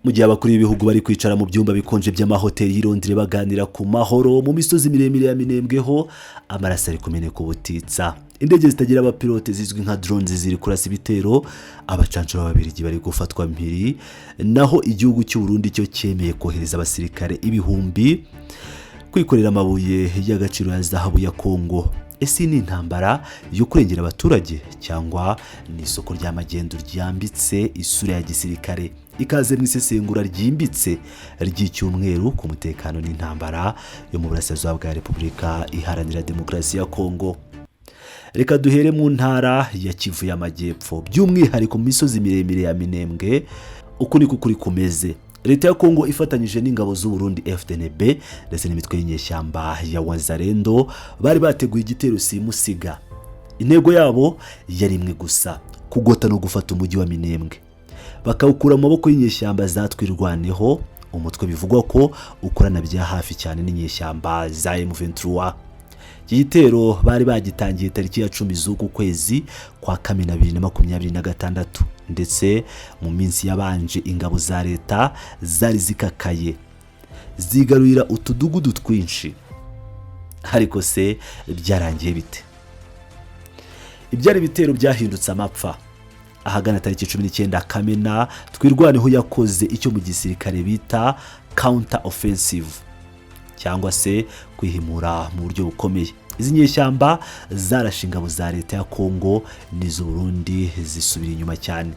Mu gihe abakuru b'ibihugu bari kwicara mu byumba bikonje by'amahoteli y'i Londres baganira ku mahoro, mu misozi miremire ya Minembwe ho amaraso ari kumeneka ubutitsa. Indege zitagira abapilote zizwi nka drones ziri kurasa ibitero, abacancuro b'Ababiligi bari gufatwa mpiri, naho igihugu cy'u Burundi cyo cyemeye kohereza abasirikare ibihumbi kwikorera amabuye y'agaciro ya zahabu ya Kongo. Ese ni intambara yo kurengera abaturage cyangwa ni isoko ry'amagendu ryambitse isura ya gisirikare? Ikaze mu isesengura ryimbitse ry'icyumweru ku mutekano n'intambara yo mu burasirazuba bwa Repubulika Iharanira Demokarasi ya Kongo. Reka duhere mu ntara ya Kivu y'Amajyepfo, by'umwihariko mu misozi miremire ya Minembwe. Uku niko ukuri kumeze: Leta ya Kongo ifatanyije n'ingabo z'u Burundi FDNB ndetse n'imitwe y'inyeshyamba ya Wazalendo bari bateguye igitero simusiga. Intego yabo yari imwe gusa: kugota no gufata umujyi wa Minembwe, bakawukura mu maboko y'inyeshyamba za Twirwaneho, umutwe bivugwa ko ukorana bya hafi cyane n'inyeshyamba za M23. Iki gitero bari bagitangiye tariki ya 10 z'uku kwezi kwa Kamena 2026, ndetse mu minsi yabanje ingabo za leta zari zikakaye, zigarurira utudugudu twinshi. Ariko se byarangiye bite? Ibyari ibitero byahindutse amapfa. Ahagana tariki 19 Kamena, Twirwaneho yakoze icyo mu gisirikare bita counter offensive, cyangwa se kwihimura mu buryo bukomeye. Izi nyeshyamba zarashe ingabo za leta ya Kongo n'iz'u Burundi zisubira inyuma cyane,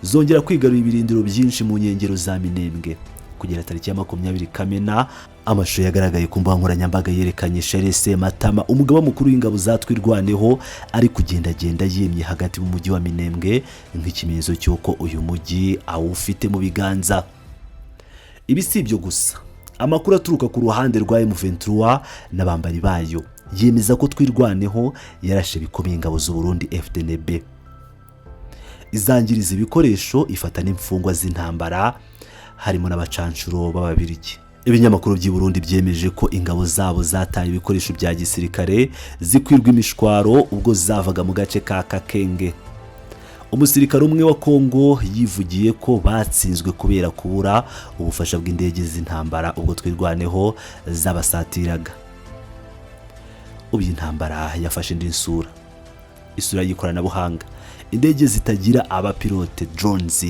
zongera kwigarurira ibirindiro byinshi mu nkengero za Minembwe. Kugera tariki ya 20 Kamena, amashusho yagaragaye ku mbuga nkoranyambaga yerekanye Charles Matama, umugaba mukuru w'ingabo za Twirwaneho, ari kugendagenda yemye hagati mu mujyi wa Minembwe, nk'ikimenyetso cy'uko uyu mujyi awufite mu biganza. Ibi si ibyo gusa. Amakuru aturuka ku ruhande rwa M23 n'abambari bayo yemeza ko Twirwaneho yarashe bikomeye ingabo z'u Burundi FDNB, izangiriza ibikoresho, ifata n'imfungwa z'intambara, harimo n'abacanshuro b'Ababirigi. Ibinyamakuru by'i Burundi byemeje ko ingabo zabo zataye ibikoresho bya gisirikare, zikwirwa imishwaro ubwo zavaga mu gace ka Kakenge. Umusirikare umwe wa Kongo yivugiye ko batsinzwe kubera kubura ubufasha bw'indege z'intambara ubwo Twirwaneho zabasatiraga. Ubu iyi ntambara yafashe indi sura, isura y'ikoranabuhanga. Indege zitagira abapilote, drones,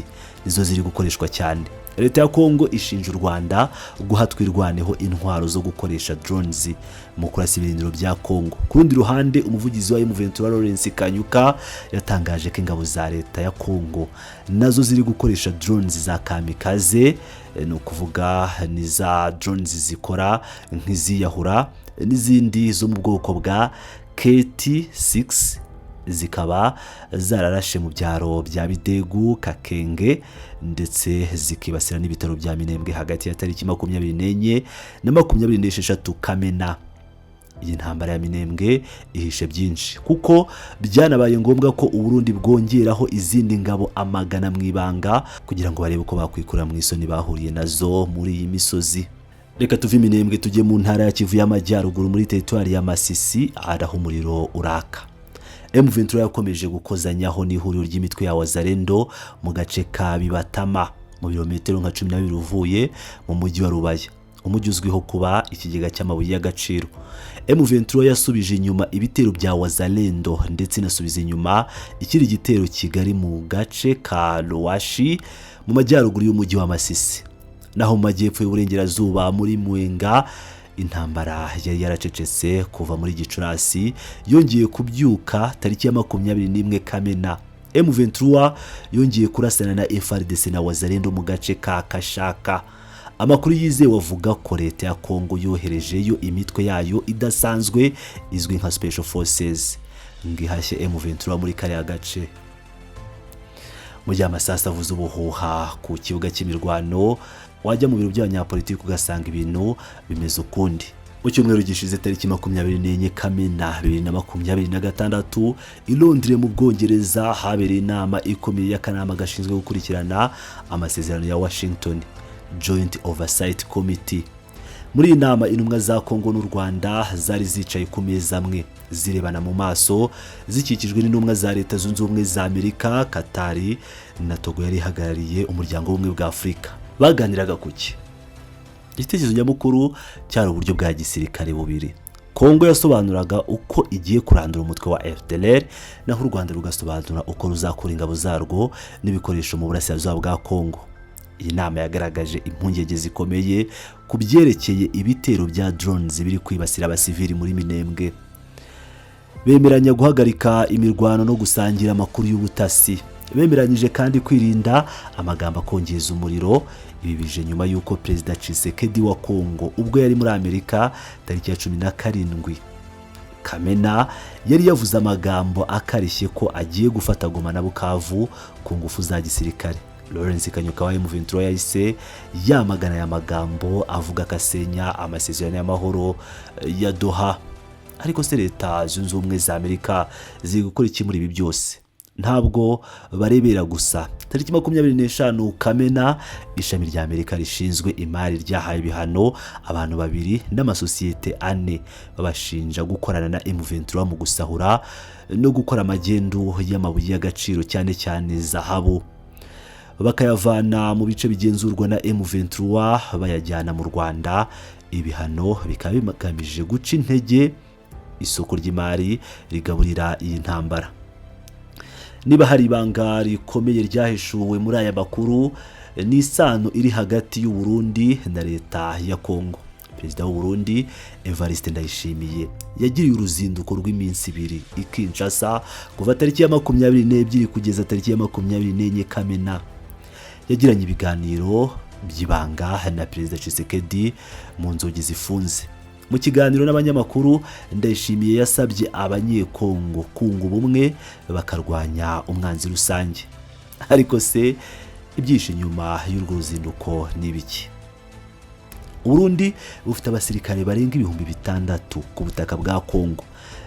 nizo ziri gukoreshwa cyane. Leta ya Kongo ishinja u Rwanda guha Twirwaneho intwaro zo gukoresha drones mu kurasa ibirindiro bya Kongo. Ku rundi ruhande, umuvugizi wa M23 Lawrence Kanyuka yatangaje ko ingabo za leta ya Kongo nazo ziri gukoresha drones za kamikaze, ni ukuvuga ni za drones zikora nk'iziyahura, n'izindi zo mu bwoko bwa KT6, zikaba zararashe mu byaro bya Bidegu, Kakenge, ndetse zikibasira n'ibitaro bya Minembwe hagati ya tariki 24 na 26 Kamena. Iyi ntambara ya Minembwe ihishe byinshi, kuko byanabaye ngombwa ko Uburundi bwongeraho izindi ngabo amagana mu ibanga kugira ngo barebe uko bakwikura mu isoni bahuriye nazo muri iyi misozi. Reka tuve Minembwe tujye mu ntara ya Kivu y'Amajyaruguru, muri teritwari ya Masisi, ahari umuriro uraka. M23 yakomeje gukozanyaho n'ihuriro ry'imitwe ya Wazalendo mu gace ka Bibatama, mu birometero nka 12 uvuye mu mujyi wa Rubaya, umujyi uzwiho kuba ikigega cy'amabuye y'agaciro. M23 yasubije inyuma ibitero bya Wazalendo, ndetse inasubiza inyuma ikindi gitero kigari mu gace ka Ruwashi mu majyaruguru y'umujyi wa Masisi. Naho mu majyepfo y'uburengerazuba, muri Mwenga, intambara yari yaracecetse kuva muri Gicurasi yongeye kubyuka tariki ya 21 Kamena. M23 yongeye kurasana na FARDC na Wazalendo mu gace ka Kashaka. Amakuru yizewe avuga ko leta ya Kongo yoherejeyo imitwe yayo idasanzwe izwi nka Special Forces ngo ihashye M23 muri kariya gace. Mu gihe amasasu avuze ubuhuha ku kibuga cy'imirwano, wajya mu biro by'abanyapolitiki ugasanga ibintu bimeze ukundi. Mu cyumweru gishize, tariki 24 Kamena 2026, i Londres mu Bwongereza habereye inama ikomeye y'akanama gashinzwe gukurikirana amasezerano ya Washington, Joint Oversight Committee. Muri iyi nama, intumwa za Kongo n'u Rwanda zari zicaye ku meza amwe, zirebana mu maso, zikikijwe n'intumwa za Leta Zunze Ubumwe za Amerika, Katari na Togo yari ihagarariye Umuryango w'Ubumwe bwa Afurika. Baganiraga ku ki? Igitekerezo nyamukuru cyari uburyo bwa gisirikare bubiri. Kongo yasobanuraga uko igiye kurandura umutwe wa FDLR, naho u Rwanda rugasobanura uko ruzakura ingabo zarwo n'ibikoresho mu burasirazuba bwa Kongo. Iyi nama yagaragaje impungenge zikomeye ku byerekeye ibitero bya drones biri kwibasira abasivili muri Minembwe. Bemeranya guhagarika imirwano no gusangira amakuru y'ubutasi. Bemeranyije kandi kwirinda amagambo akongeza umuriro. Ibi bije nyuma y'uko Perezida Tshisekedi wa Kongo, ubwo yari muri Amerika tariki ya 17 Kamena, yari yavuze amagambo akarishye ko agiye gufata Goma na Bukavu ku ngufu za gisirikare. Lawrence Kanyuka wa M23 yahise yamagana aya magambo, avuga ko asenya amasezerano y'amahoro ya Doha. Ariko se Leta Zunze Ubumwe za Amerika ziri gukora iki muri ibi byose? Ntabwo barebera gusa. Tariki 25 Kamena, ishami rya Amerika rishinzwe imari ryahaye ibihano abantu babiri n'amasosiyete ane, babashinja gukorana na M23 mu gusahura no gukora amagendu y'amabuye y'agaciro, cyane cyane zahabu, bakayavana mu bice bigenzurwa na M23 bayajyana mu Rwanda. Ibihano bikaba bigamije guca intege isoko ry'imari rigaburira iyi ntambara. Niba hari ibanga rikomeye ryahishuwe muri aya makuru, ni isano iri hagati y'u Burundi na leta ya Kongo. Perezida w'u Burundi Evariste Ndayishimiye yagiriye uruzinduko rw'iminsi 2 i Kinshasa kuva tariki ya 22 kugeza tariki ya 24 Kamena. Yagiranye ibiganiro by'ibanga na Perezida Tshisekedi mu nzugi zifunze. Mu kiganiro n'abanyamakuru, Ndayishimiye yasabye Abanyekongo kunga ubumwe bakarwanya umwanzi rusange. Ariko se ibyihishe inyuma y'urwo ruzinduko ni ibiki? Uburundi bufite abasirikare barenga 6000 ku butaka bwa Kongo,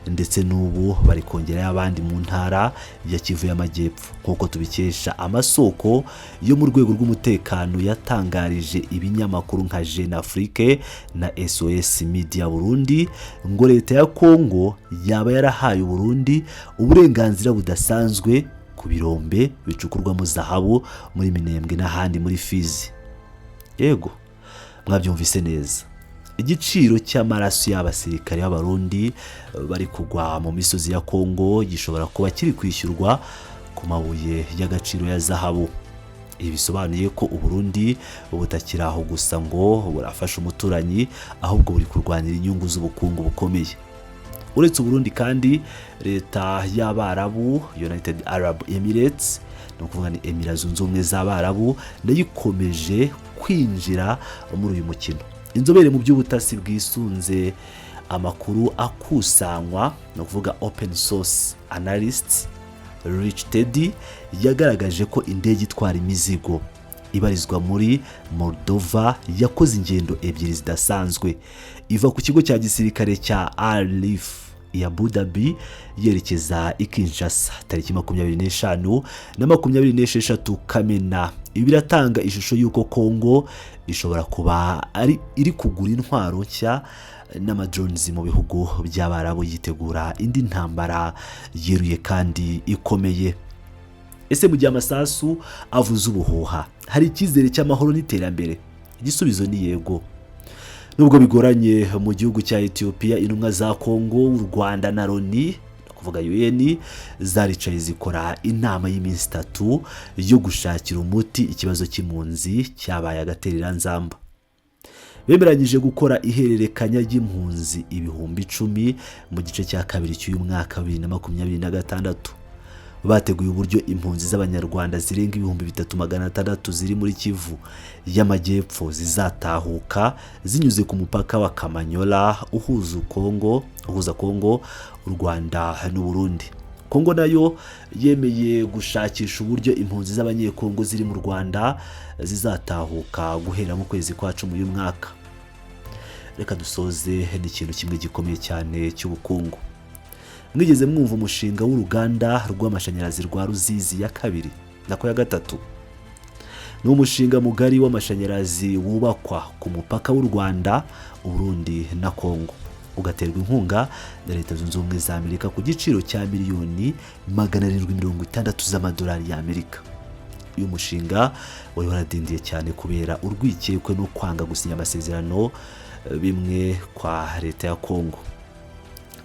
ndetse n'ubu bari kongerayo abandi mu ntara ya Kivu y'Amajyepfo, nk'uko tubikesha amasoko yo mu rwego rw'umutekano yatangarije ibinyamakuru nka Jeune Afrique na SOS Media Burundi. Ngo leta ya Kongo yaba yarahaye Uburundi uburenganzira budasanzwe ku birombe bicukurwamo zahabu muri Minembwe n'ahandi muri Fizi. Yego, mwabyumvise neza. Igiciro cy'amaraso y'abasirikare b'Abarundi bari kugwa mu misozi ya Kongo gishobora kuba kiri kwishyurwa ku mabuye y'agaciro ya zahabu. Ibi bisobanuye ko Uburundi butakiri aho gusa ngo burafasha umuturanyi, ahubwo buri kurwanira inyungu z'ubukungu bukomeye. Uretse Uburundi kandi, leta y'Abarabu, United Arab Emirates, ni ukuvuga ni Emira Zunze Ubumwe z'Abarabu, nayo ikomeje kwinjira muri uyu mukino. Inzobere mu by'ubutasi bwisunze amakuru akusanywa, ni ukuvuga open source analysts, Rich Teddy, yagaragaje ko indege itwara imizigo ibarizwa muri Moldova yakoze ingendo ebyiri zidasanzwe, iva ku kigo cya gisirikare cya Arif ya Abu Dhabi yerekeza i Kinshasa tariki 25 na 26 Kamena. Ibi biratanga ishusho y'uko Kongo ishobora kuba ari iri kugura intwaro nshya n'amadrones mu bihugu by'Abarabu, yitegura indi ntambara yeruye kandi ikomeye. Ese mu gihe amasasu avuza ubuhuha, hari icyizere cy'amahoro n'iterambere? Igisubizo ni yego, nubwo bigoranye. Mu gihugu cya Ethiopia, intumwa za Kongo, u Rwanda na Loni, ni ukuvuga UN, zaricaye zikora inama y'iminsi 3 yo gushakira umuti ikibazo cy'impunzi cyabaye agatereranzamba. Bemeranyije gukora ihererekanya ry'impunzi 10,000 mu gice cya kabiri cy'uyu mwaka wa 2026. Bateguye uburyo impunzi z'Abanyarwanda zirenga 3600 ziri muri Kivu y'Amajyepfo zizatahuka zinyuze ku mupaka wa Kamanyola uhuza Kongo, u Rwanda n'Uburundi. Kongo nayo yemeye gushakisha uburyo impunzi z'Abanyekongo ziri mu Rwanda zizatahuka guhera mu kwezi kwa 10 uyu mwaka. Reka dusoze n'ikintu kimwe gikomeye cyane cy'ubukungu. Mwigeze mwumva umushinga w'uruganda rw'amashanyarazi rwa Ruzizi ya kabiri, nako ya gatatu? Ni umushinga mugari w'amashanyarazi wubakwa ku mupaka w'u Rwanda, Uburundi na Kongo, ugaterwa inkunga na Leta Zunze Ubumwe za Amerika ku giciro cya miliyoni 760 z'amadolari y'Amerika. Uyu mushinga wari waradindiye cyane kubera urwikekwe no kwanga gusinya amasezerano bimwe kwa leta ya Kongo.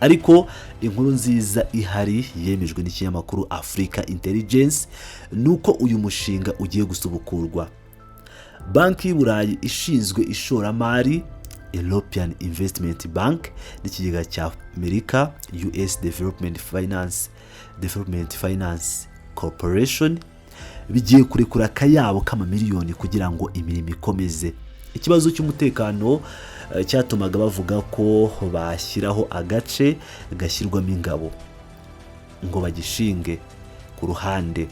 Ariko inkuru nziza ihari yemejwe n'ikinyamakuru Africa Intelligence ni uko uyu mushinga ugiye gusubukurwa. Banki y'Uburayi ishinzwe ishoramari, European Investment Bank, n'ikigega cya Amerika, US Development Finance Corporation, bigiye kurekura akayabo k'amamiliyoni kugira ngo imirimo ikomeze. Ikibazo cy'umutekano cyatumaga bavuga ko bashyiraho agace gashyirwamo ingabo ngo bagishinge ku ruhande,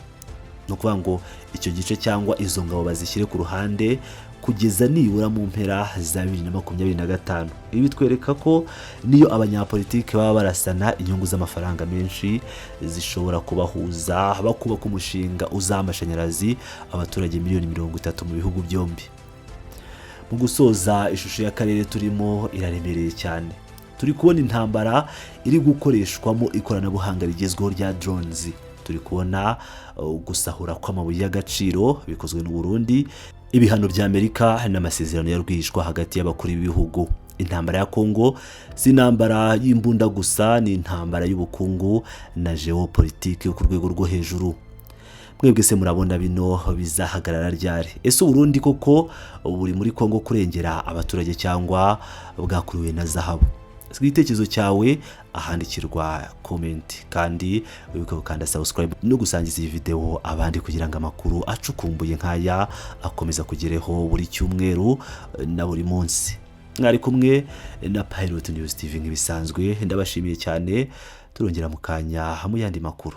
ni ukuvuga ngo icyo gice cyangwa izo ngabo bazishyire ku ruhande kugeza nibura mu mpera za 2025. Ibi bitwereka ko niyo abanyapolitiki baba barasana, inyungu z'amafaranga menshi zishobora kubahuza bakubaka umushinga uzaha amashanyarazi abaturage miliyoni 30 mu bihugu byombi. Mu gusoza, ishusho y'akarere turimo iraremereye cyane. Turi kubona intambara iri gukoreshwamo ikoranabuhanga rigezweho rya drones. Turi kubona gusahura kw'amabuye y'agaciro bikozwe n'u Burundi, ibihano bya Amerika n'amasezerano ya rwihishwa hagati y'abakuru b'ibihugu. Intambara ya Kongo si intambara y'imbunda gusa, ni intambara y'ubukungu na geopolitike yo ku rwego rwo hejuru. Mwebwe se murabona bino bizahagarara ryari? Ese Uburundi koko buri muri Kongo kurengera abaturage cyangwa bwakuriwe na zahabu? Igitekerezo cyawe ahandikirwa comment, kandi wibuke gukanda subscribe no gusangiza iyi video abandi kugira ngo amakuru acukumbuye nk'aya akomeza kugereho buri cyumweru na buri munsi. Mwari kumwe na Pilot News TV nk'ibisanzwe, ndabashimiye cyane. Turongera mu kanya mu yandi makuru.